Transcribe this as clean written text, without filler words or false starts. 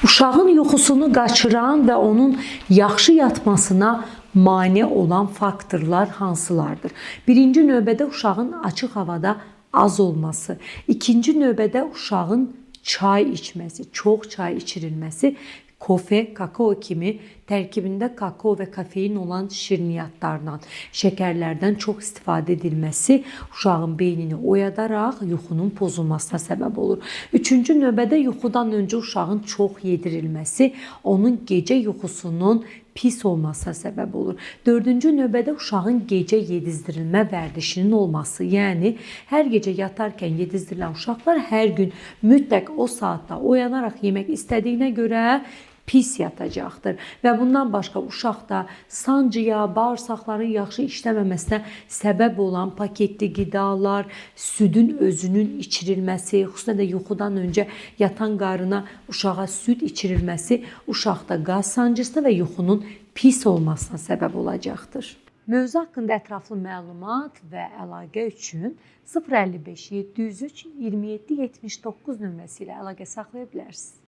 Uşağın yuxusunu qaçıran və onun yaxşı yatmasına mane olan faktorlar hansılardır? Birinci növbədə uşağın açıq havada az olması, ikinci növbədə uşağın çay içməsi, çox çay içirilməsi, kofe, kakao kimi tərkibində kakao və kofein olan şirniyyatlardan, şəkərlərdən çox istifadə edilməsi uşağın beynini oyadaraq yuxunun pozulmasına səbəb olur. Üçüncü növbədə yuxudan öncə uşağın çox yedirilməsi onun gecə yuxusunun pis olmasına səbəb olur. Dördüncü növbədə uşağın gecə yedizdirilmə vərdişinin olması, yəni hər gecə yatarkən yedizdirilən uşaqlar hər gün mütləq o saatda oyanaraq yemək istədiyinə görə pis yatacaqdır. Və bundan başqa uşaqda sancıya, bağırsaqların yaxşı işləməməsinə səbəb olan paketli qidalar, südün özünün içirilməsi, xüsusilə də yuxudan öncə yatan qarına uşağa süd içirilməsi uşaqda qaz sancısına və yuxunun pis olmasına səbəb olacaqdır. Mövzu haqqında ətraflı məlumat və əlaqə üçün 055 703 27 79 nömrəsi ilə əlaqə saxlaya bilərsiniz.